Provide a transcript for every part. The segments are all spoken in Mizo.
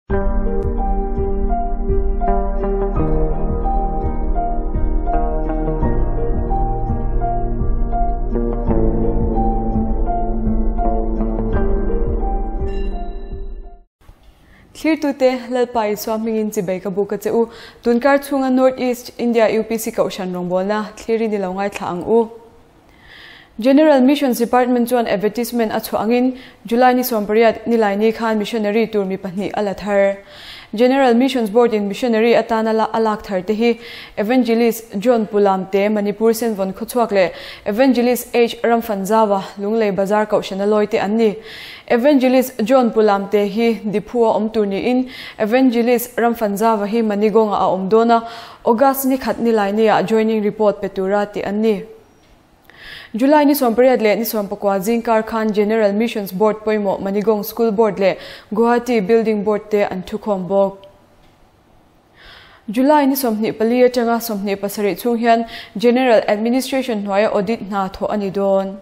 Thlirtute, Lalpa Isua hmingin chibai ka buk a che u. Tunkar chhunga North East India UPC Kohhran rawngbawlna thlir in i lo ngaithla ang u. General Missions Department chuan advertisement a chhuah angin July ni 18 Nilaini khan missionary tur mi pahnih a la thar. General Missions Board in missionary atana la a lak thar te hi Evangelist John Pulam te Manipur Senvawn khawchhuak leh Evangelist H Ramfanzawa Lunglei Bazar Kohhrana lawi te an ni. Evangelist John Pulam te hi Diphu a awm tur niin Evangelist Ramfanzawa hi Manigong ah a awm dawn a, August ni khat Nilaini ah joining report pe tura tih an ni. July ni 18 leh ni 19 zingkar khan General Missions Board pawimawh Manigong School Board leh Guwahati Building Board te an thukhawm bawk. July ni 24 atanga 27 chhung hian General Administration hnuaia audit hna thawh a ni dawn.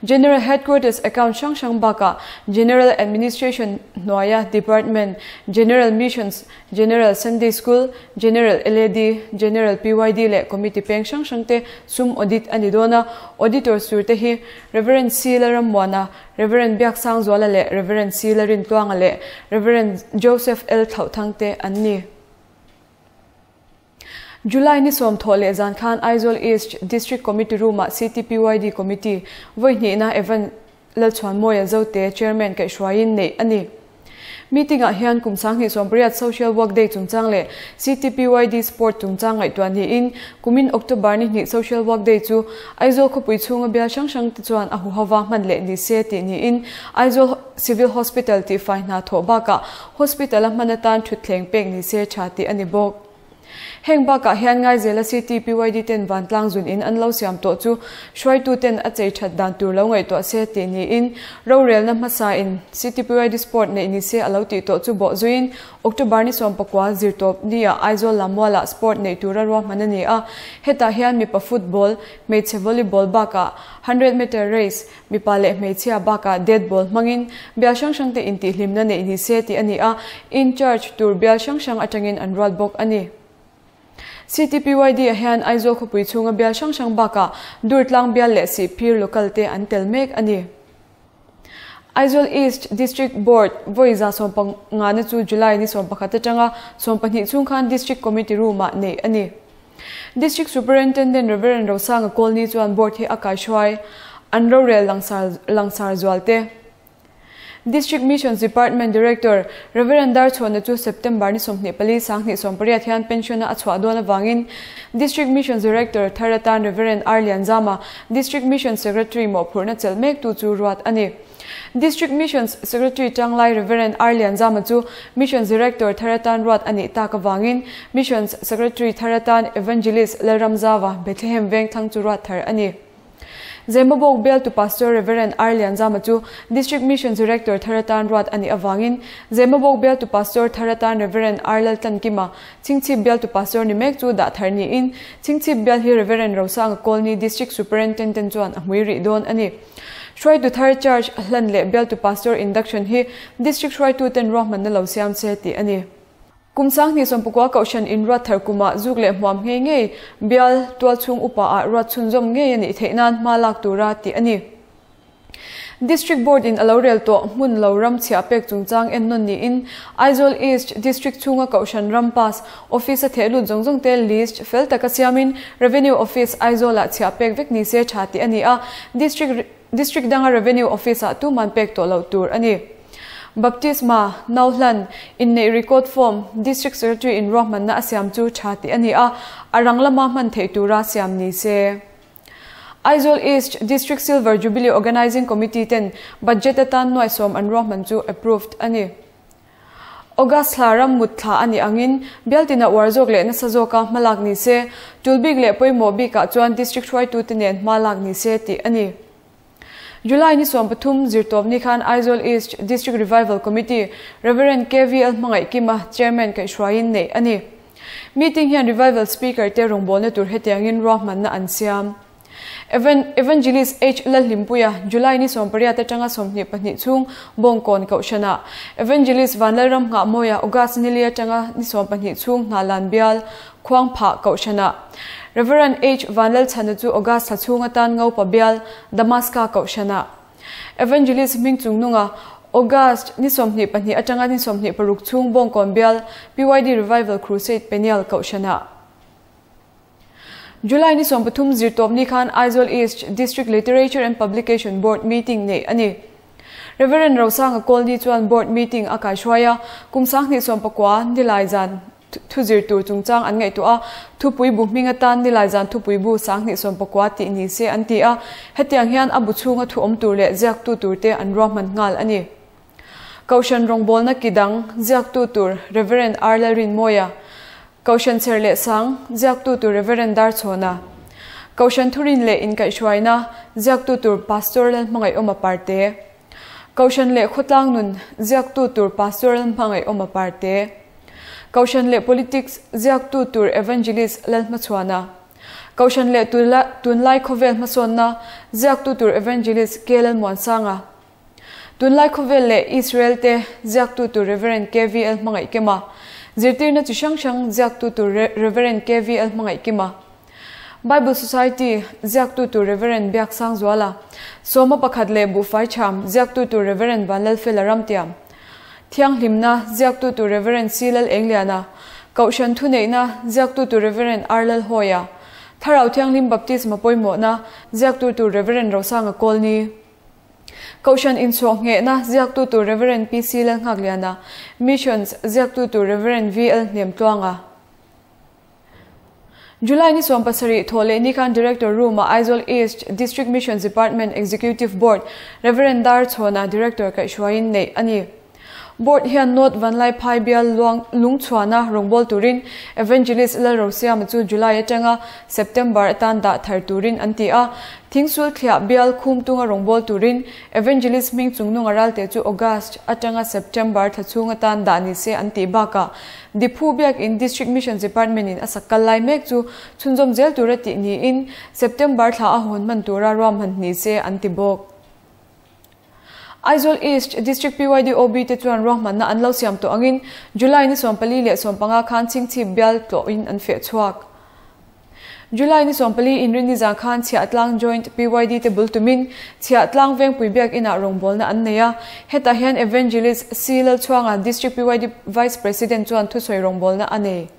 General Headquarters account hrang hrang bakah General Administration hnuaia Department, General Missions, General Sunday School, General LAD, General PYD leh Committee peng hrang hrang te sum audit a ni dawn a. Auditors tur te hi Rev. C. Lalrammuana, Rev. Biaksangzuala leh Rev. C. Lalrintluanga leh Rev. Joseph L. Thlauhthang te an ni. July ni sawm thawh leh zan khan Aizawl East District Committee Room-ah CTPYD Committee vawi hnihna Evan Lalchhuanmawia Zote Chairman kaihhruaiin neih a ni. Meeting-ah hian kum 2018 Social Work Day chungchang leh CTPYD Sport chungchang ngaihtuah niin kumin October ni hnih Social Work Day chu Aizawl khawpui chhunga bial hrang hrang te chuan a huhova hman leh ni se tih niin Aizawl Civil Hospital tihfai hna thawh bakah Hospital-a hman atan thutthleng pek ni se tha tih a ni bawk. Heng bakah hian Ngaizela City PYD ten vantlang zun in an lo siam tawh chu hruaitu ten a chei that dan tur lo ngaihtuah se tih niin rorelna hmasa in City PYD Sport neih ni se a lo tih tawh chu bawh zuiin October ni 19 zirtawp ni ah Aizawl Lammual ah sport neih tura ruahman a ni a. Hetah hian mipa football, hmeichhe volleyball bakah hundred meter race, Mipa leh hmeichhia bakah dead ball hmangin bial hrang hrang te intihhlimna neih ni se tih a ni a, in charge tur bial hrang hrang atangin an ruat bawk a ni. CTPYD ah hian Aizawl khawpui chhunga bial hrang hrang bakah Durtlang bial leh Sihphir local te an tel mek a ni. Aizawl East District Board vawi 15 na chu July ni 11 atanga 12 chhung khan District Committee Room ah neih a ni. District Superintendent Rev. Rosanga Kawlni chuan Board hi a kaihruai an rorel langsar langsar zual te. District Missions Department Director Rev. Darchhuana chu September ni 24 2018 hian pension-a a chhuah dawn avangin District Missions Director thar atan Rev. R Lianzama District Missions Secretary mawhphurhna chelh mektu chu ruat a ni. District Missions Secretary Changlai Rev. R Lianzama chu Missions Director thar atan ruat a nih tak avangin Missions Secretary thar atan Evangelist Lalramzava Bethlehem Vengthlang chu ruat thar a ni. Zemabawk bialtu Pastor Rev. R Lianzama chu District Missions Director thar atan ruat a nih avangin Zemabawk bialtu Pastor thar atan Rev. R Laltlankima Chingchhip bialtu Pastor ni mek chu dah thar niin Chingchhip bial hi Rev. Rosanga Kawlni District Superintendent chuan a hmui rih dawn a ni. Hruaitu thar charge hlan leh bialtu pastor induction hi district hruaitu ten ruahmanna lo siam se tih a ni. Kum 2019 Kohhran in ruat thar kumah zuk leh hmuam ngei ngei bial tualchhung upa ah ruat chhunzawm ngei a nih theih nan hma lak tura tih a ni. District Board in a lo rel tawh hmun lo ram chhiah pek chungchang en nawn niin Aizawl East District chhunga Kohhran ram pass Office a theh lut zawng zawng te list fel taka siamin Revenue Office Aizawl-ah chhiah pek vek ni se tha tih a ni a, District District danga Revenue Office-ah tuman pek tawh loh tur a ni. Baptisma, Nauhlan, inneih record form District Secretary in ruahmanna a siam chu tha tih a ni a, a rang lama hman theih tura siam ni se. Aizawl East District Silver Jubilee Organising Committee ten budget atan nuai sawm an ruahman chu approved a ni. August thla ram mut thla a nih angin bialtina uar zawk leh nasa zawka hmalak ni se, tul bik leh pawimawh bikah chuan district hruaitute nen hma lak ni se tih a ni. July ni 13 zirtawp ni khan Aizawl East District Revival Committee Rev. KVL Hmangaihkima Chairman kaihhruaiin neih a ni. Meeting hian Revival Speaker te rawngbawlna tur hetiangin ruahmanna an siam. Evangelist H Lalhlimpuia, July ni 18 atanga 22 chhung Bawngkawn Kohhranah, Evangelist Vanlalram Nghahmawia, August ni li atanga ni 12 chhung Hnalan Bial, Khuangphah Kohhranah, Rev. H Vanlalchhana chu August thla chhung atan Ngopa Bial, Damaska Kohhranah, Evangelist Hmingchungnunga, August ni 24 atanga ni 26 chhung Bawngkawn Bial, PYD Revival Crusade Peniel Kohhranah. July ni 13 zirtawp ni khan Aizawl East District Literature and Publication Board meeting neih a ni. Rev. Rosanga Kawlni chuan Board meeting a kaihruai a, kum 2019 Nilai zan thu zir tur chungchang an ngaihtuah a, thupui bu hming atan Nilai zan thupui bu 2019 tih ni se an ti a, hetiang hian a bu chhunga thu awm tur leh ziaktu turte an ruahman nghal a ni. Kohhran rawngbawlna ki dang ziaktu tur Rev. R Lalrinmawia, Kohhran Cher leh Sang, ziaktu tur Rev. Darchhawna, Kohhran Thurin leh Inkaihhruaina, ziaktu tur Pastor Lalhmangaihawma Parte, Kohhran leh Khawtlang Nun, ziaktu tur Pastor Lalhmangaihawma Parte, Kohhran leh Politics, ziaktu tur Evangelist Lalhmachhuana, Kohhran leh Tunlai Khawvel Hmasawnna, ziaktu tur Evangelist K Lalmuansanga. Tunlai khawvel leh Israel te ziaktu tur Rev. KVL Hmangaihkima, zirtirna chi hrang hrang ziaktu tur Rev. KVL Hmangaihkima, Bible Society ziaktu tur Rev. Biaksangzuala, Sawma pakhat leh Buhfai Chham ziaktu tur Rev. Vanlalfela Ramtiam, Thianghlimna ziaktu tur Rev. C Lal Engliana, Kohhran Thuneihna ziaktu tur Rev. R Lalhawia, Thlarau Thianghlim Baptisma pawimawhna ziaktu tur Rev. Rosanga Kawlni. Kohhran inchhuah nghehna ziaktu tur Rev. PC Lalnghakliana, Missions ziaktu tur Rev. VL Hnemtluanga. July ni 17 thaw leh ni khan Director Room-ah Aizawl East District Missions Department Executive Board Rev. Darchhawna Director kaihhruaiin neih a ni. Board hian North Vanlaiphai bial luang lungchhuana rawngbâwl turin Evangelist Lalrosiama chu July atanga September atan dah thar turin an ti a. Thingsul thliah bial khum tunga rawngbâwl turin Evangelist hming chungnunga ralte chu August atanga September thla chhung atan dah ni se an tih bakah Diphu biakin District Missions Department-in a sak kal lai mek chu chhunzawm zel tura tih niin September thla a hawn hman tura ruahman ni se an ti bawk. Aizawl East District PYD OB te chuan ruahmanna an lo siam tawh angin July ni 14 leh 15 khan Chhingchhip bial tlawhin an feh chhuak. July ni 14 inrinni zan khan Chhiahtlang Joint PYD te bul tumin Chhiahtlang Vengpui Biakinah rawngbawlna an nei a. Hetah hian Evangelist C Lalchhuanga District PYD Vice President chuan thusawi rawngbawlna a nei.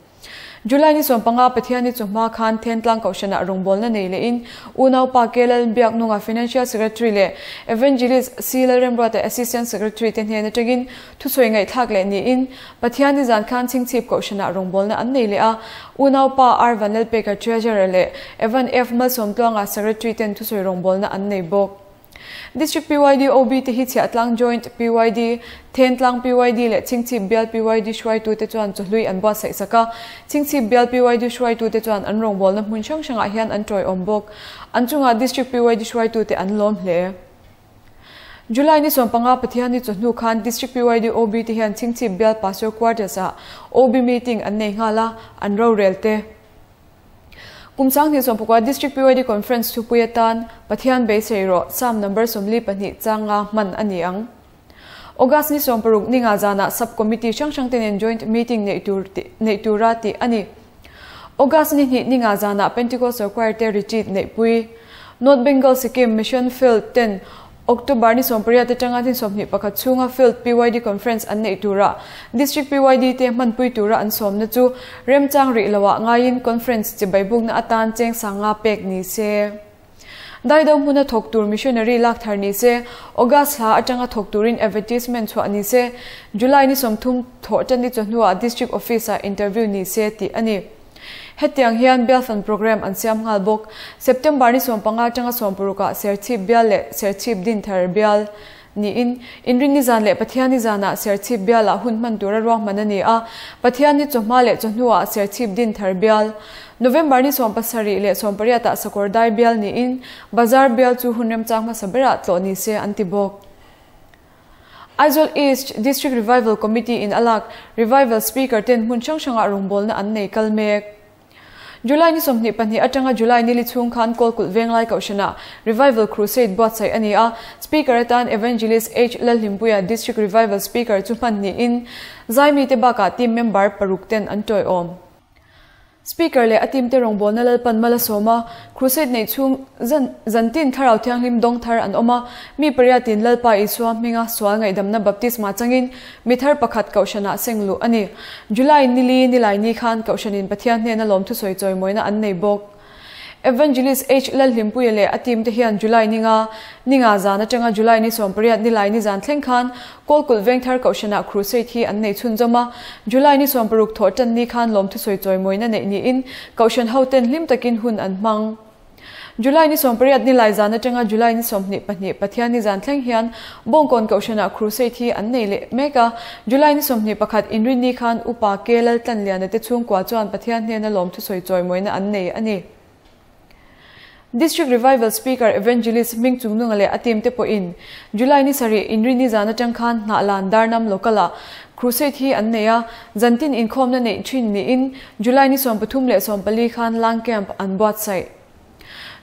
July ni 15 Pathianni chu hma khan Thentlang Kohhranah rawngbawlna nei lehin unaupa K Lalbiaknunga Financial Secretary leh Evangelist C Lalremruata Assistant Secretary te hnen atangin thusawi ngaihthlak leh niin Pathianni zan khan Chhingchhip Kohhranah rawngbawlna an nei leh a, unaupa R Vanlalpeka Treasurer leh Evan F Malsawmtluanga Secretary ten thusawi rawngbawlna an nei bawk. District PYD OB te hi Chhiahtlang Joint PYD, Thentlang PYD leh Chhingchhip Bial PYD hruaitute chuan chawhlui an buatsaih sak a. Chhingchhip Bial PYD hruaitute chuan an rawngbawlna hmun hrang hrangah hian an tawiawm bawk. An chungah District PYD hruaitute an lawm hle. July ni 15 Pathianni chawhnu khan District PYD OB te hian Chhingchhip Bial Pastor Quarters-ah OB meeting an nei nghal a, an rorel te. Kum 2019 District PYD Conference thupui atan Pathian beisei rawh Psalm number 42 changa hman a ni ang. August ni 16 ninga zanah Sub Committee hrang hrang te nen Joint Meeting neih tur neih tura tih a ni. August ni hnih ninga zanah Pentecostal Choir te retreat neihpui. North Bengal Sikkim Mission Field ten October ni 18 atanga ni 21 chhunga Field PYD Conference an neih tura District PYD te hmanpui tura an sawmna chu remchang rih loah ngaiin Conference chibai bukna atan cheng sanga pek ni se. Daido hmuna thawk tur missionary lak thar ni se, August hla atanga thawk turin advertisement chhuah ni se, July ni 30 thawh tan ni chawhnuah District Office-ah interview ni se tih a ni. Hetiang hian Bialfan Programme an siam nghal bawk. September ni 15 atanga 16 ah Serchhip Bial leh Serchhip Dinthar Bial niin Inrinni zan leh Pathianni zanah Serchhip Bialah hun hman tura ruahman a ni a. Pathianni chawhma leh chawhnuah Serchhip Dinthar Bial, November ni 17 leh 18 ah Sakawrdai Bial niin Bazar Bial chu hun remchang hmasa berah tlawh ni se an ti bawk. Aizawl East District Revival Committee in a lak Revival Speaker ten hmun hrang hrangah rawngbawlna an nei kal mek. July ni 22 atanga July ni li chhung khan Kawlkulh Venglai Kohhranah Revival Crusade buatsaih a ni a, Speaker atan Evangelist H Lalhlimpuia District Revival Speaker chu hman niin Zaimite bakah team member paruk ten an tawiawm. Speaker leh a team te rawngbawlna Lalpan mal a sawm a, Crusade neih chhung zan zantin Thlarau Thianghlim dawng thar an awm a, mi pariatin Lalpa Isua hminga sual ngaihdamna baptisma changin mi thar pakhat Kohhranah seng luh a ni. July nili Nilaini khan Kohhranin Pathian hnena lawmthusawi chawimawina an nei bawk. Evangelist H. Lalhlimpuia leh a team te hian July ni nga, ni nga zan atanga July ni 18 Nilai ni zan thleng khan Kawlkulh Vengthar Kohhranah Crusade hi an nei chhunzawm a. July ni 60 thawh tan ni khan lawmthusawi chawimawina neih niin Kohhran hoten hlim takin hun an hmang. July ni 18 Nilai zan atanga July ni 22 Pathian ni zan thleng hian Bawngkawn Kohhranah Crusade hi an nei leh mek a. July ni 21 Inrinni khan Upa K Laltlanliana te chhungkua chuan Pathian hnena lawmthusawi chawimawina an nei a ni. District Revival Speaker Evangelist Hming Chungnunga leh a team te pawhin July ni sarih Inrinni zan atang khan Hnahlan Darnam Local-ah Crusade hi an nei a, zantin inkhawmna neih thin niin July ni 13 leh 14 khan Lang Camp an buatsaih.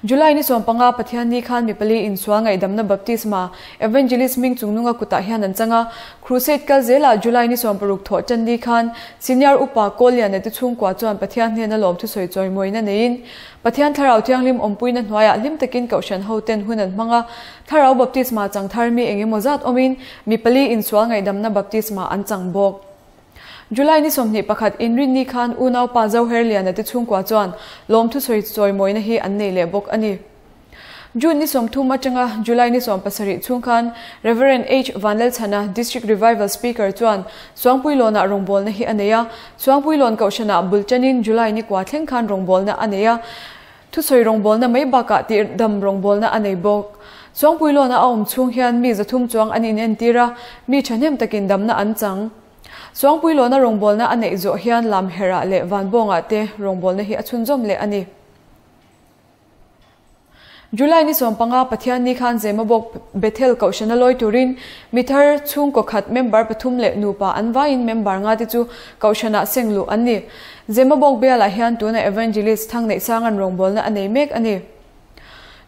July ni 15 Pathianni khan mi pali insual ngaihdamna baptisma Evangelist Hming Chungnunga kutah hian an chang a, Crusade kal zelah July ni 16 thawh tan ni khan Senior Upa Kawlliana te chhungkua chuan Pathian hnena lawmthusawi chawimawina neiin Pathian Thlarau Thianghlim awmpuina hnuaiah hlim takin Kohhran hoten hun an hmang a, Thlarau baptisma chang thar mi eng emaw zat awmin mi pali insual ngaihdamna baptisma an chang bawk. July ni 21 Inrinni khan unaupa Zoherliana te chhungkua chuan lawmthusawi chawimawina hi an nei leh bawk a ni. June ni 30 atanga July ni 17 chhung khan Rev. H Vanlalchhana District Revival Speaker chuan Suangpuilawnah rawngbawlna hi a nei a, Suangpuilawn Kohhranah bul tanin July ni kua thleng khan rawngbawlna a nei a, thusawi rawngbawlna mai bakah tihdam rawngbawlna a nei bawk. Suangpuilawna a awm chhung hian mi 300 chuang an inentir a, mi thahnem takin damna an chang. Suangpuilawna rawngbawlna a neih zawh hian Lamherah leh Vanbawngah te rawngbawlna hi a chhunzawm leh a ni. July ni 15 Pathianni khan Zemabawk Bethel Kohhrana lawi turin mi thar chhungkaw khat member pathum leh nupa an vaiin member nga te chu Kohhranah seng luh an ni. Zemabawk bialah hian tuna Evangelist Thangneihsangan rawngbawlna a nei mek a ni.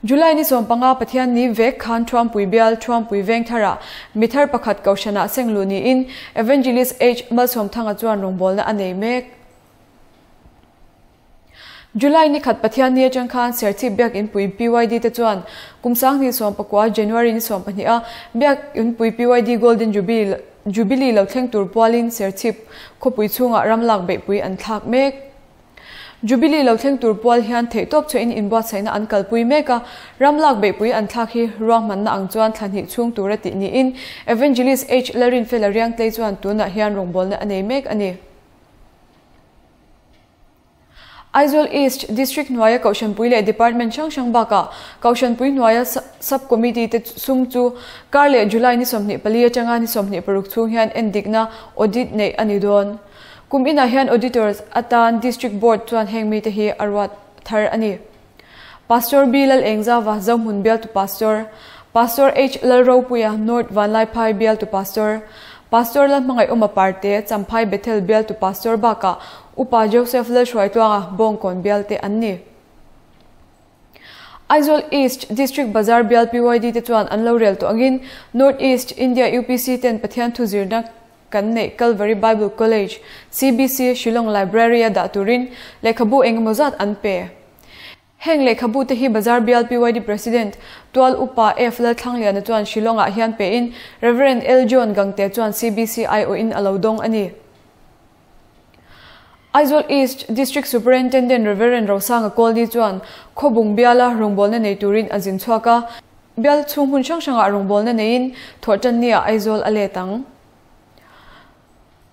July ni 15 Pathianni vek khan Thuampui bial Thuampui veng tharah mi thar pakhat Kohhranah seng luh niin Evangelist H Malsawmthanga chuan rawngbawlna a nei mek. July ni khat Pathianni atang khan Serchhip Biakinpui PYD te chuan kum 2019 January ni 12 a Biakinpui PYD Golden Jubilee Jubilee lo thleng tur pualin Serchhip khawpui chhungah ramlak beihpui an thlak mek. Jubilee lo thleng tur pual hian theihtawp chhuahin inbuatsaihna an kalpui mek a, ramlak beihpui an thlak hi ruahmanna ang chuan thla hnih chhung tura tih niin Evangelist H Lalrinfela Riangtlei chuan tunah hian rawngbawlna a nei mek a ni. Aizawl East District hnuaia Kohhranpui leh Department hrang hrang bakah Kohhranpui hnuaia Sub Committee te sum chu kar leh July ni 24 atanga ni 26 chhung hian endikna, audit, neih a ni dawn. Kum inah hian Auditors atan District Board chuan heng mite hi a ruat thar a ni. Pastor B Lalengzava Zohmun bialtu Pastor, Pastor H Lalropuia North Vanlaiphai bialtu Pastor, Pastor Lalhmangaihawma Parte Champhai Bethel bialtu Pastor bakah Upa Joseph Lalhruaitluanga Bawngkawn bialte an ni. Aizawl East District Bazar bial PYD te chuan an lo rel tawh angin North East India UPC ten Pathian thu zirna kan neih Calvary Bible College, CBC, Shillong Library-a dah turin lehkhabu engemaw zat an pe. Heng lehkhabu te hi Bazar bial PYD President Tual Upa F Lalthlangliana chuan Shillong-ah hian pein Rev. L John Gangte chuan CBC aiawhin a lo dawng a ni. Aizawl East District Superintendent Rev. Rosanga Kawlni chuan Khawbung biala rawngbawlna nei turin a zin chhuak a, bial chhung hmun hrang hrangah rawngbawlna neiin thawhtanniah Aizawl a let ang.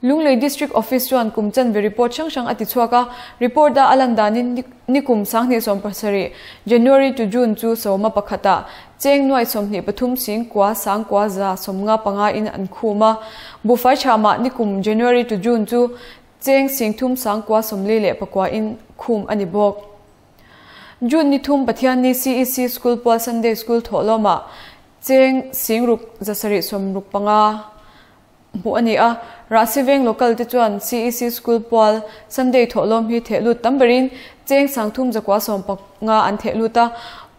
Lunglei District Office chuan kum chanve report hrang hrang a ti chhuak a, report a a lan danin ni kum 2017, January to June chu sawma pakhata cheng nuai 23 sing kua sang kua za 55 in an khum a, buhfai thamah ni kum January to June chu cheng sing thum sang kua 44 in khum a ni bawk. June ni thum Pathianni CEC School pual Sunday School thawhlawmah cheng sing ruk 765. Hmuh a ni a, Rahsi Veng Local te chuan CEC School pual Sunday thawhlawm hi theh lut tam berin cheng sangthum zakua sawmpanga an theh lut a,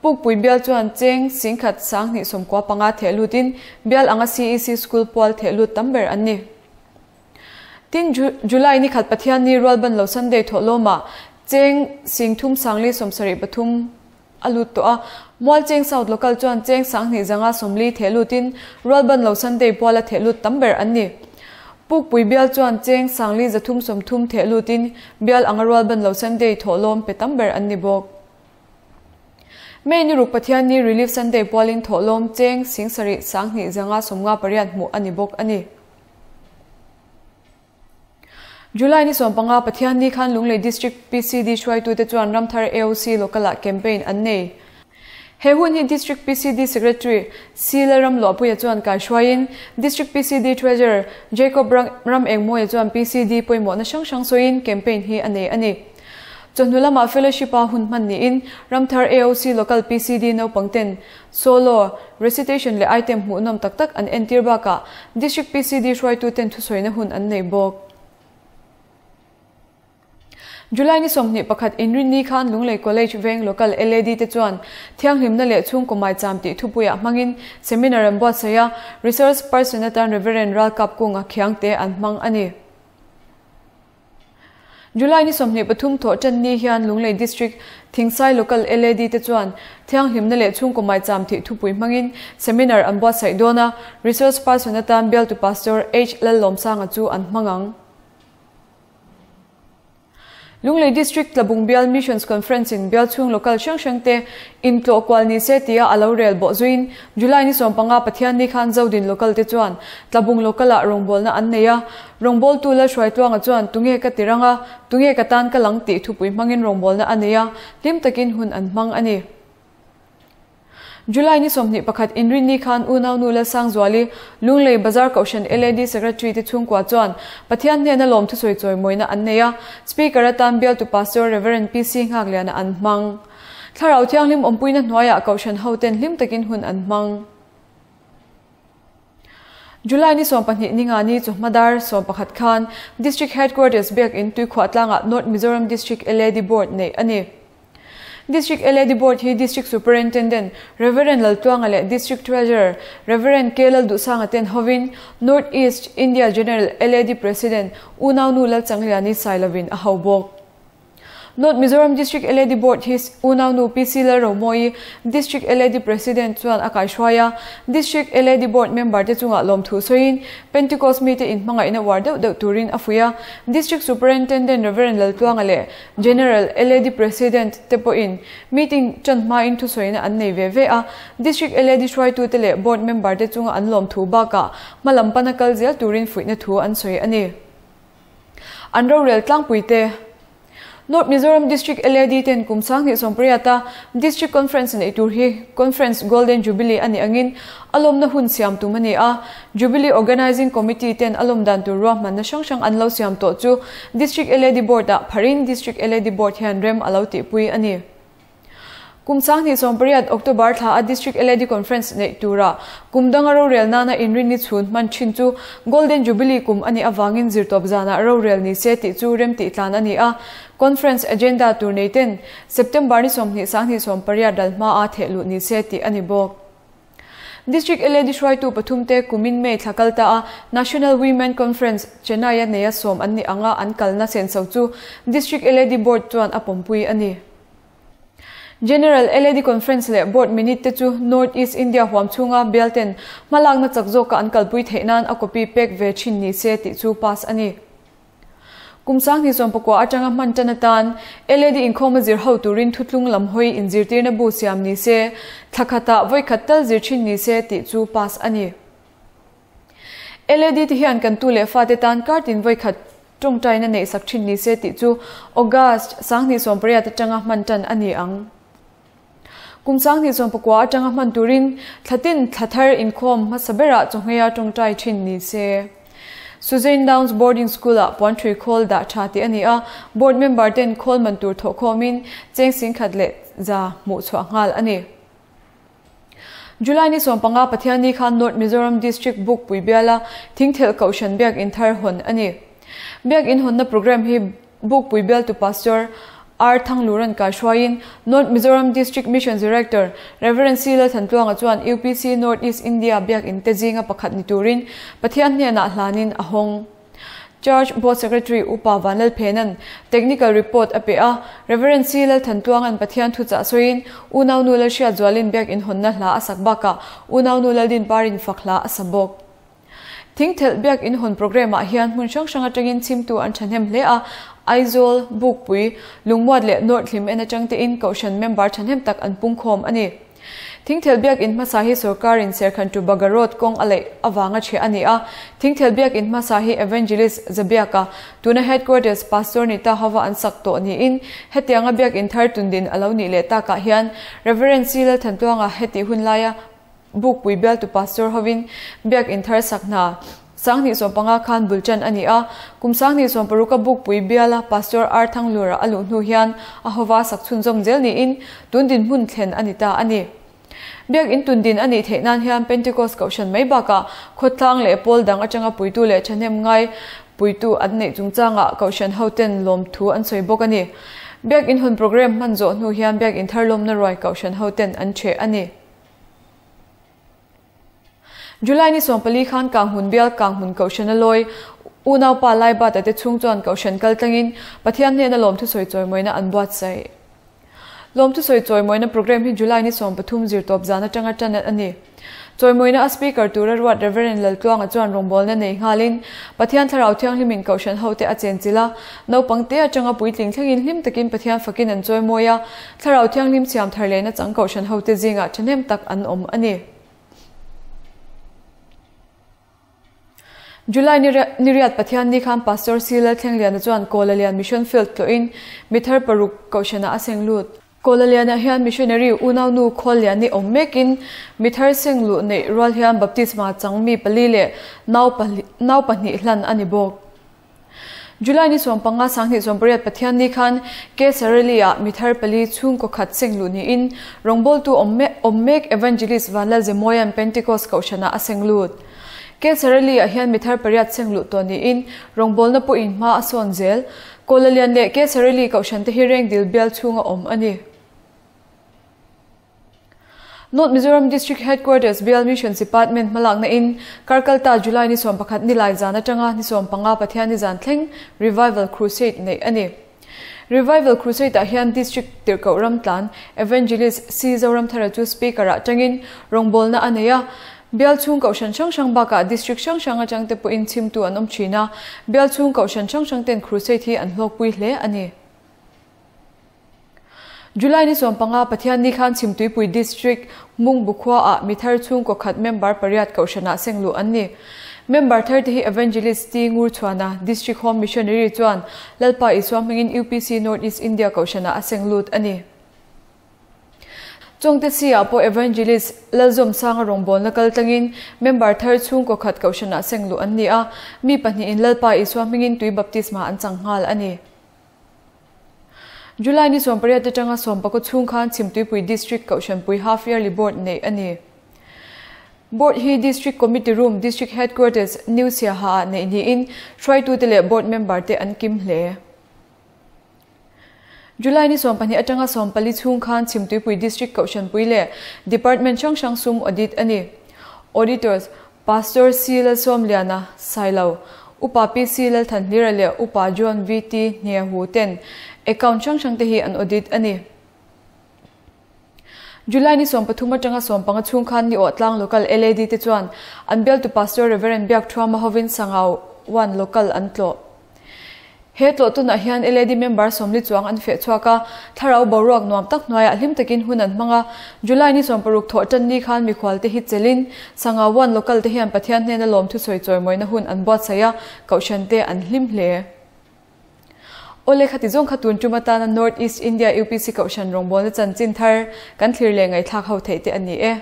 Pukpui bial chuan cheng singkhat sanghnih sawmkua panga theh lutin bial anga CEC School pual theh lut tam ber an ni. Tin, July nikhat Pathianni Rualbanlo Sunday thawhlawmah cheng singthum sangli 73 A lut tawh a, Mualcheng South Local chuan cheng 2000 zanga 40 theh lutin Rualbanlo Sunday puala theh lut tam ber an ni. Pukpui bial chuan cheng 4 330 theh lutin bial anga Rualbanlo Sunday thawhlawm pe tam ber an ni bawk. May ni ruk Pathianni Relief Sunday pualin thawhlawm cheng 7 20 zanga 58 hmuh a ni bawk a ni. July ni 15 Pathianni khan Lunglei District PCD hruaitute chuan Ramthar AOC Local-ah campaign an nei. He hun hi District PCD Secretary C Lalramluahpuia chuan kaihruaiin District PCD Treasurer Jacob Ramengmawia chuan PCD pawimawhna hrang hrang sawiin campaign hi a nei a ni. Chawhnu lamah Fellowship-a hun hman niin Ramthar AOC Local PCD naupangten Solo, recitation leh item hmuhnawm tak tak an entir bakah District PCD hruaituten thusawina hun an nei bawk. July ni 21 Inrinni khan Lunglei College Veng Local LAD te chuan Thianghlimna leh Chhungkaw Maicham tih thupuiah hmangin seminar an buatsaih a, Resource Person atan Reverend Ralkap Kunga Khiangte an hmang a ni. July ni 23 thawh tan ni hian Lunglei District Thingsai Local LAD te chuan Thianghlimna leh Chhungkaw Maicham thih thupui hmangin seminar an buatsaih dawn a, Resource Person atan bialtu Pastor H Lallawmsanga chu an hmang ang. Lunglei District Tlabung Bial Missions Conference in bial chhung local hrang hrang te intlawh kual ni se tia a lo rel bawh zuiin July ni 15 Pathianni khan Zodin Local te chuan Tlabung Local ah rawngbawlna an nei a, Rawngbawltu Lalhruaitluanga chuan tunge ka ti rang a, tunge ka tan ka lang tih thupui hmangin rawngbawlna a nei a, hlim takin hun an hmang a ni. July ni 21 Inrinni khan unaunu Lalsangzuali, Lunglei Bazar Kohhran LAD Secretary te chhungkua chuan Pathian hnena lawm thusawi chawimawina an nei a, Speaker atan bialtu Pastor Rev. PC Nghakliana an hmang. Thlarau Thianghlim awmpuina hnuaiah Kohhran hoten hlim takin hun an hmang. July ni 12 ninga ni chu hmadar 11 khan District Headquarters Biakin Tuikhuah tlangah North Mizoram District LAD Board neih a ni. District LAD Board hi District Superintendent Rev. Laltluanga leh District Treasurer Rev. K Lalduhsanga ten hovin North East India General LAD President Unaunu Lalchangliani Sailovin a ho bawk. North Mizoram District LAD Board hi unaunu PC Lalromawi, District LAD President chuan a kaihruai a, District LAD Board member te chungah lawmthu sawiin Pentecost mite inhmangaihna uar deuh deuh turin a fuih a, District Superintendent Rev. Laltluanga leh General LAD President te pawhin meeting tan hmain thusawina an nei ve ve a, District LAD hruaitute leh Board member te chunga an lawmthu bakah hmalam pana kal zel turin fuihna thu an sawi a ni. An rorel tlangpui te. North Mizoram District LAD ten kum 2018 a District Conference neih tur hi Conference Golden Jubilee a nih angin a lawmna hun siam tum a ni a. Jubilee Organising Committee ten a lawm dan tur ruahmanna hrang hrang an lo siam tawh chu District LAD Board ah pharin District LAD Board hian rem a lo tihpui a ni. Kum 2018 October thla a District LAD Conference neih tura kum danga rorel nana inrinni chhun hman thin chu Golden Jubilee kum a nih avangin zirtawp zanah rorel ni se tih chu rem tih tlan a ni a. Conference agenda tur nei ten September ni 20 2018 dal hma a theh luh ni se tih a ni bawk. District LAD hruaitu pathum te kumin May thla kal ta a National Women Conference, Chennai a neia sawm an nih anga an kalna senso chu District LAD Board chuan a pawmpui a ni. General LAD Conference leh Board Minute te chu North East India huam chhunga bialten hmalakna chak zawka an kalpui theih nan a copy pek ve thin ni se tih chu pass a ni. Kum 2019 atanga hman tan atan LAD inkhawma zir ho turin thutlung lam hawi inzirtirna bu siam ni se, thla khatah vawi khat tal zir thin ni se tih chu pass a ni. LAD te hian kan tu leh fate tan kar tin vawi khat tawngtaina neih sak thin ni se tih chu August 2018 atanga hman tan a ni ang. Kum 2019 atanga hman turin thlatin thla thar inkhawm hmasa berah chawhngheia tawngtai thin ni se. Suzanne Downs Boarding School-ah puanthui khawl dah tha tih a ni a, board member ten khawl man tur thawh khawmin cheng 1,100 hmuh chhuah nghal a ni. July ni 15 Pathianni khan North Mizoram District Bukpui biala Thingthelh Kohhran Biak In thar hawn a ni. Biak In hawnna programme hi Bukpui bialtu Pastor R Thangluran kaihruaiin North Mizoram District Mission Director Rev C Lalthantluanga chuan UPC North East India Biak In te zinga pakhat ni turin Pathian hnenah hlanin a hawng. Church Board Secretary Upa Vanlalphena'n Technical Report a pe a, Rev. C. Lalthantluanga'n Pathian thuchah sawiin Unaunu Lalhriatzualin Biak Inhawnna hla a sak bakah Unaunu Laldinparin fak hla a sa bawk. Thingthelh Biak Inhawn Programme ah hian hmun hrang hrang atangin chhimtu an thahnem hle a, Aizawl, Bukpui, Lungmuat leh North Hlim en atang tein Kohhran member thahnem tak an pungkhawm a ni. Thingthel Biakinn hmasa hi sorkarin Serkhan to Baga Road kawng a laih avanga chhe a ni a. Thingthel Biakinn hmasa hi Evangelist Zabiaka, tuna Headquarters Pastor ni ta hova an sak tawh niin hetianga Biakinn thar tundin a lo nih leh takah hian Reverend C. Lalthantluanga hetih hun laia Bukpui bialtu Pastor hovin Biakinn thar sak hna 2015 khan bul ṭan a ni a. Kum 2016 a Bukpui biala Pastor R. Thanglura a luh hnu hian a hova sak chhunzawm zel niin tun dinhmun thlen a ni ta a ni. Biakinn tun din a nih theih nan hian Pentecost Kohhran mai bakah khawtlang leh pawl dang atanga puitu leh ṭhahnem ngai puitu an neih chungchangah Kohhran hoten lawmthu an sawi bawk a ni. Biakinn hawn programme hman zawh hnu hian Biakinn thar lawmna ruai Kohhran hoten an ṭheh a ni. July ni 14 khan Kanghmun bial Kanghmun Kohhran a lawi unaupa Laibata te chhung chuan Kohhran kal tlangin Pathian hnena lawmthusawi chawimawina an buatsaih. Lawmthusawi chawimawina programme hi July ni 13 zirtawp zan atanga tan a ni. Chawimawina a Speaker tura ruat Rev. Laltluanga chuan rawngbawlna nei nghalin Pathian Thlarau Thianghlimin Kohhran hote a chenchilh a, naupang te atanga puitling thlengin hlim takin Pathian fakin an chawimawi a, Thlarau Thianghlim siam thar lehna chang Kohhran hote zingah thahnem tak an awm a ni. July ni riat Pathian ni khan Pastor C. Lalthlengliana chuan Kawlalian Mission Field tlawhin mithar paruk Kohhranah a seng lut. Kawlalianah hian Missionary unaunu Khawlliani awm mekin mithar seng luh neih rual hian Baptisma chang mi pali leh nau nau pahnih hlan a ni bawk. July ni 15 2018 Pathian ni khan Kesareli-ah mithar pali chhungkaw khat seng luh niin rawngbawltu awm mek Evangelist Vanlal Zemawia'n Pentecost Kohhranah a seng lut. Kesareli-ah hian mithar pariat seng luh tawh niin rawngbawlna pawhin hma a sawn zel. Kawlalian leh Kesareli Kohhran te hi Rengdil bial chhunga awm a ni. North Mizoram District Headquarters Bial Missions Department hmalakna in Karkalta July ni 11 nilai zan atanga ni 15 Pathian ni zan thleng Revival Crusade neih a ni. Revival Crusade ah hian District Tirhkoh Ramtlan Evangelist C Zoramthara chu Speaker ah tangin rawngbawlna a nei a. Bial chhung kohhran hrang hrang bakah District hrang hrang atang te pawhin chhimtu an awm thin a, Bial chhung kohhran hrang hrang ten Crusade hi an hlawkpui hle a ni. July ni 15 Pathian ni khan Chhimtuipui District Mungbu khuaah mithar chhungkaw khat member pariat kohhranah seng luh an ni. Member thar te hi Evangelist T Ngurchhuana, District Home Missionary chuan Lalpa Isua hmingin UPC North East India kohhranah a seng lut a ni. Chawngte si-ah pawh Evangelist Lalzawmsanga rawngbawlna kal tlangin member thar chhungkaw khat kohhranah seng luh an ni a, mi pahnihin Lalpa Isua hmingin tui baptisma an chang nghal a ni. July ni 18 atanga 19 chhung khan Chhimtuipui District Kohhranpui Half Yearly Board neih a ni. Board hi District Committee Room, District Headquarters, New Siaha ah neih niin hruaitute leh Board member te an kim hle. July ni 12 atanga 14 chhung khan Chhimtuipui District Kohhranpui leh Department hrang hrang sum audit a ni. Auditors, Pastor C. Lalsawmliana, Sailo, Upa PC Lalthanhlira leh Upa John VT Hnehu ten account hrang hrang te hi an audit a ni. July ni 13 atanga 15 chhung khan ni awh tlang local LAD te chuan an bialtu Pastor Rev. Biakthuama hovin Sangau 1 local an tlawh. He tlawh tunah hian LAD member sawmli chuang an feh chhuak a, thlarau boruak nuam tak hnuaiah hlim takin hun an hmang a. July ni 16 thawh tan ni khan mikhual te hi chelin Sangau 1 local te hian Pathian hnena lawmthu sawi chawimawina hun an buatsaih a, kohhran te an hlim hle. Awle khati zawng kha tun tum atana North East India UPC kohhran rawngbawlna chanchin thar kan thlir leh ngaihthlak ho theih te a ni e.